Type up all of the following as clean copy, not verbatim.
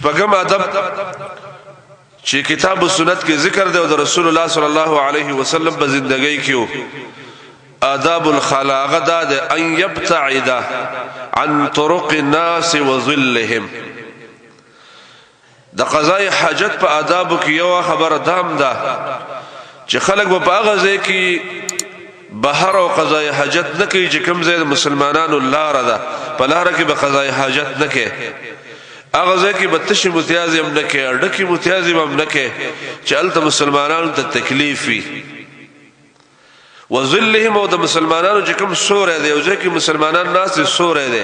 شپږم ادب چې کتاب او سنت کې ذکر دی او د رسول الله صلی الله علیه وسلم په زندګۍ کې وو، آداب الخلاغه دا ده ان يبتعد عن طرق الناس وظلهم. د قضای حاجت په آدابو کې یو خبره دام ده چې خلک په هغه ځای کې بهر او قضای حاجت نه کوي چې کوم ځای د مسلمانانو لار ده، په لار کې به قضای حاجت نه کوي، هغه ځای کې به تشي متیازي هم نه کوي، ډکی متیازي هم نه کوي چې هلته مسلمانانو ته تکلیف وي. وظلهم، او د مسلمانانو چې کوم سوری دی، او ځای کې مسلمانان ناست دي سوری دی،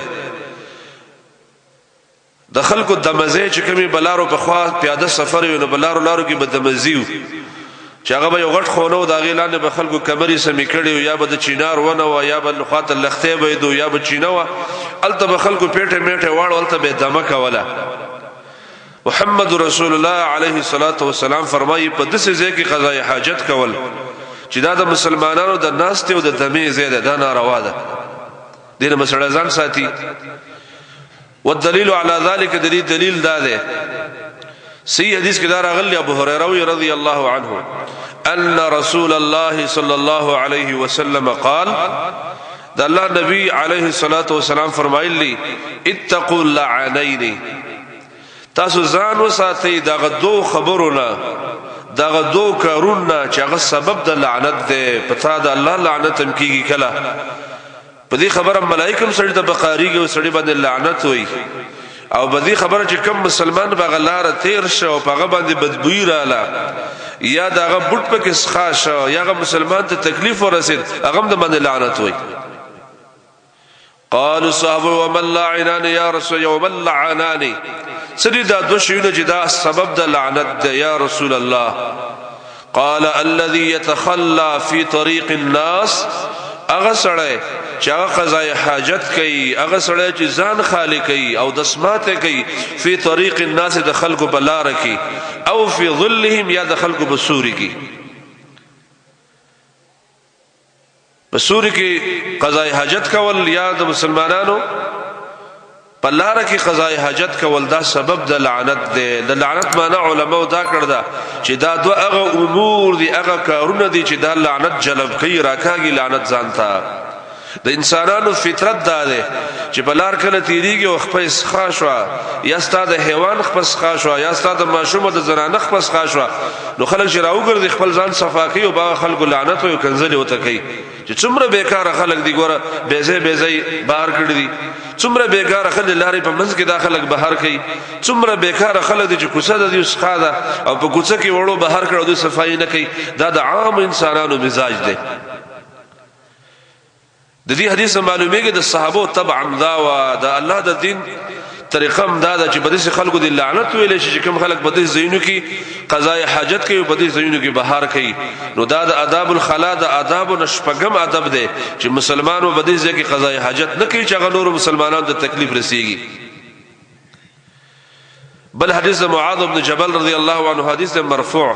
د خلکو دمزې چې کومې بلارو په خوا پیاده سفر وي نو بلارو لارو کې به دمزې وو چې هغه به یو غټ خونه و، د هغې لاندې به خلکو کمرې سمې کړې وي، یا به د چینار ونه وه، یا به خواته لښتی به یې دو، یا به چینه وه، هلته به خلکو پیټې میټې واړو، هلته به یې دمه کوله. محمد رسول الله علیه الصلاة والسلام فرمایي په داسې ځای کې قضای حاجت کول چې دا د مسلمانانو د ناستې او د دمې ځای ده، دا ناروا ده، دې نه به سړی ځان ساتي. والدلیل علی ذلک، د دې دلیل دا ده، صحیح حدیث کې دا راغلی، ابو هريره رضی الله عنه ان رسول الله صلی الله علیه وسلم قال، د الله نبی علیه الصلاۃ والسلام فرمایلی اتقوا اللعنین، تاسو ځان وساتئ دغه دو خبرو نه، دغه دو کارونه چې هغه سبب د لعنت ده، پتا د الله لعنت هم کیږي. کله په دې خبره ملائکه هم سړي ته بقاریږي او سړي باندې لعنت وایي، او په دې خبره چې کم مسلمان به غلاره تیر شو او هغه باندې بدبوئی رااله، یا دغه بوټ پکې سخا شو، یا هغه مسلمان ته تکلیف ورسید، هغه هم د باندې لعنت وایي. قالوا صحابه ومن لعنان یا رسول یوم اللعنان، سړي دا دو شیونه چې دا سبب د لعنت ده یا رسول الله؟ قال الذي يتخلى في طريق الناس، هغه سړی چې هغه قضای حاجت کوي، هغه سړی چې ځان خالی کوي او دسماته کوي، فی طریق الناس، د خلکو په لار کې، او فی ظلهم، یا د خلکو په سوري کې، په سوري کې قضای حاجت کول یا د مسلمانانو په لار کې قضای حاجت کول، دا سبب د لعنت دی. د لعنت معنی علماء دا کړ دا چې دا دوه هغه امور دي، هغه کارونه دي چې دا لعنت جلب کوي، راکاږي لعنت ځان ته. د انسانانو فطرت دا دی چې په لار کله تیریږي او خپل سخا شو، یا ستا د حیوان خپل سخا شو، یا ستا د ماشوم د زنانه خپل سخا شو، نو خلک چې راوګرځي خپل ځان صفا کوي او باغ خلکو لعنت او کنځلې وته کوي چې څومره بیکاره خلک دي، ګوره بیزه بیزه بهر کړی دي، څومره بیکاره خلک لارې په منځ کې دا خلک بهر کوي، څومره بیکاره خلک دي چې کوڅه د دې سخا ده او په کوڅه کې وړو بهر کړو، د صفائی نه کوي. دا د عام انسانانو مزاج دی. د دې حدیث معلومیږي د صحابه تبع دا وا د الله د دین طریقه هم دا ده چې په دې خلکو د لعنت ویل شي چې کوم خلک په دې ځایونو کې قضای حاجت کوي، په دې ځایونو کې بهر کوي. نو دا د آداب الخلا د آداب نشپغم ادب دی چې مسلمانو په دې ځای کې قضای حاجت نه کوي چې هغه نور مسلمانانو ته تکلیف رسیږي. بل حدیث معاذ بن جبل رضی الله عنه، حدیث مرفوع،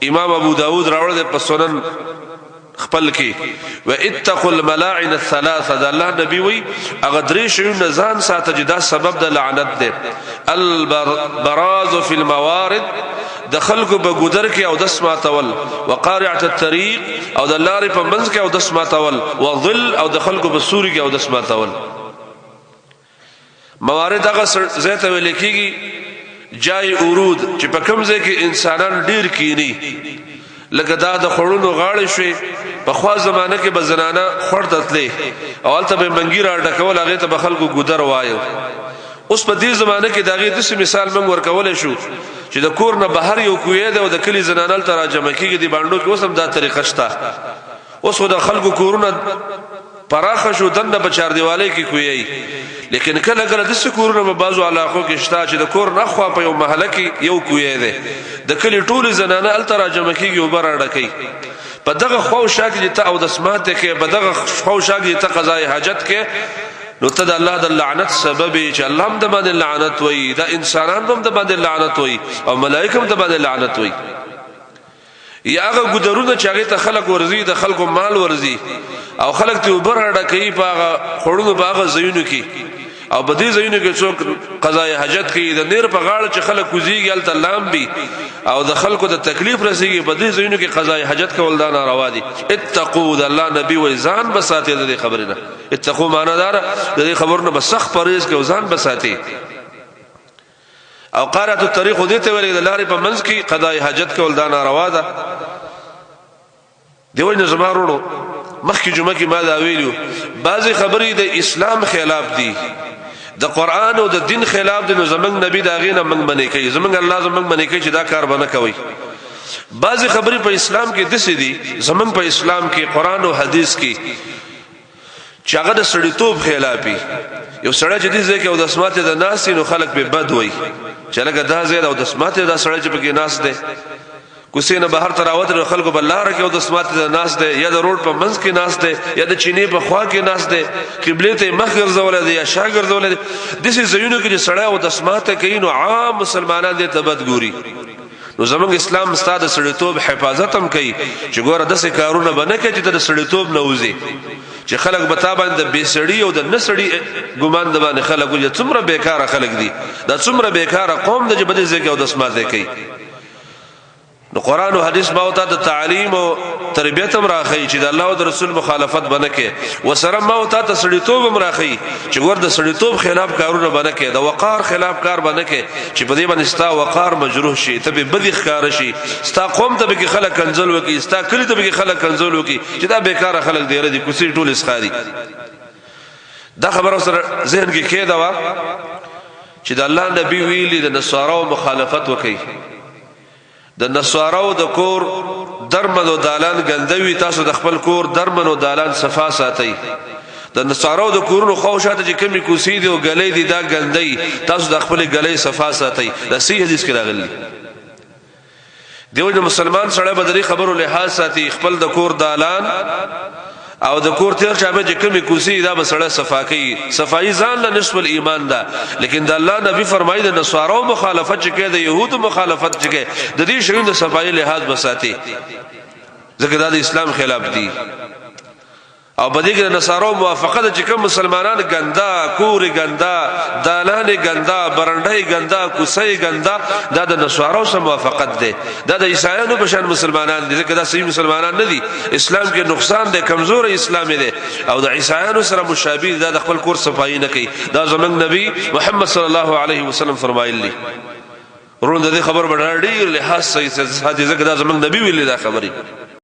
امام ابو داود راوړل دی په سنن خپل کې، و اتقوا الملاعن الثلاثه، دا الله نبی وی هغه درې شیونه ځان ساته چې دا سبب د لعنت دی. البراز فی الموارد، د خلکو په ګودر کې او دس ماتول، وقارعه الطريق، او د لارې په منځ کې او دس ماتول، وظل، او د خلکو په سوري کې او دس ماتول. موارد هغه ځای ته ویل کېږي جای ورود چې په کوم ځای کې انسانان ډیر کینی، لکه دا د خړونو غاړې شوې. په خوا زمانه کې به زنانه خړ ته تلې او هلته به منګي را ډکول، هغې ته به خلکو ګودر وایو. اوس په دې زمانه کې د هغې داسې مثال موږ ورکولی شو چې د کور نه بهر یو کوی دی او د کلي زنانه هلته راجمع کېږي. دې بانډو کې اوس هم دا طریقه شته. اوس خو د خلکو کورونه پراخه شو، دنه په چار دیوالۍ کې کوی، لیکن کله کله د کورونو په بعضو علاقو کې شته چې د کور نه خوا په یو محله کې یو کوی دی، د کلی ټول زنانه الته راجمع کیږي او بر اړه په دغه خو شاک چې ته او د سمات کې، په دغه خو شاک چې ته قضای حاجت کې، نو ته د الله د لعنت سبب چې الله هم د باندې لعنت وای، دا انسانان هم د باندې لعنت وای، او ملائکه هم د باندې لعنت وای. یا هغه ګودرونه چې هغه ته خلک ورځي، د خلکو مال ورځي او خلک ته وبر اړه کوي په هغه خړونو، په هغه ځایونو کې، او په دې ځایونو کې څوک قضای حاجت کوي، د نیر په غاړه چې خلک کوزيږي هلته لامبي او د خلکو د تکلیف رسیږي، په دې ځایونو کې قضای حاجت کول دا ناروا دي. اتقوا، د الله نبی وای ځان بساتي د دې خبرې نه. اتقوا معنا دار د دې خبرو نه بسخ پرهیز کوي، ځان بساتي. او قارعه الطريق دې ته ویل د لارې په منځ کې قضای حاجت کول دا ناروا ده. دیو نه زما وروڼو، مخکې جمعه کې ما دا ویلو، بعضې خبرې د اسلام خلاف دي، د قرآن او د دین خلاف دي، نو زمونږ نبی د هغې نه موږ منې کوي، زمونږ الله زمونږ منې کوي چې دا کار به نه کوئ. بعضې خبرې په اسلام کې داسې دي، زمونږ په اسلام کې قرآن او حدیث کې، چې هغه د سړیتوب خلاف وي. یو سړی چې دې ځای کې اودس ماتې د ناست نو خلک پرې بد وایي چې لکه دا ځای د اودس ماتې دا سړی چې پکې ناست دی، کوڅې نه بهر ته راوتل نو خلکو په لاره کې اودس ماتې ته ناست دی، یا د روډ په منځ کې ناست دی، یا د چینې په خوا کې ناست دی، قبلې ته یې مخ ګرځولی دی یا شا ګرځولی دی. داسې ځایونو کې چې سړی اودس ماته کوي نو عام مسلمانان دې ته بد ګوري. نو زمونږ اسلام ستا د سړیتوب حفاظت هم کوي چې ګوره داسې کارونه به نه کوي چې ته د سړیتوب نه وځې، چې خلک به تا باندې د بې سړي او د نه سړي ګمان د باندې خلک وځي. څومره بېکاره خلک دي، دا څومره بېکاره قوم دی چې په دې ځای کې اودس ماته کوي. نو قرآن او حدیث ما ته د تعلیم او تربیت هم راخی چې د الله او د رسول مخالفت بنه کې، وسره ما ته د سړیتوب هم راخی چې ګور د سړیتوب خلاف کارونه بنه کې، د وقار خلاف کار بنه کې، چې په دې باندې ستا وقار مجروح شي، ته به بدی ښکار شي، ستا قوم ته به کې خلک کنزل وکي، ستا کلی ته به کې خلک کنزل وکي چې دا بیکاره خلک دی ردي کوسي ټول اسخاري. دا خبره سره ذهن کې کېده وا چې د الله نبی ویلي د نصاراو مخالفت وکي، د نصاراو د کور درمن او دالان ګندوي، تاسو د خپل کور درمن او دالان صفا ساتئ. د نصاراو د کورونو خو شاته چې کمی کوسي دي او غلې دي دا ګندي، تاسو د خپل غلې صفا ساتئ. دا صحیح حدیث کې راغلی دیو د مسلمان سره به د خبرو لحاظ ساتي، خپل د کور دالان او د کور تیر چا به چې کمی کوسی دا به سړی صفا کوي. صفائی ځان له نصف الایمان ده، لیکن د الله نبی فرمایي د نصارو مخالفت چې کوي، د يهودو مخالفت چې کوي، د دې شیونو د صفائی لحاظ بساتي، ځکه دا د اسلام خلاف دي. او په دې کې د نصارو موافقه ده چې کوم مسلمانان ګندا کور ګندا دالان ګندا برنډې ګندا کوسې ګندا، دا د نصارو سره موافقت ده، دا د عیسایانو په شان مسلمانان دي، ځکه دا صحیح مسلمانان نه دي. اسلام کې نقصان ده، کمزور اسلام دی، او د عیسایانو سره مشابه ده، د خپل کور صفائی نه کوي. دا زمنګ نبی محمد صلی الله علیه وسلم فرمایلی. ورون د دې خبر به ډېر لحاظ صحیح ساتي، ځکه دا زمنګ نبی ویلي دا خبرې.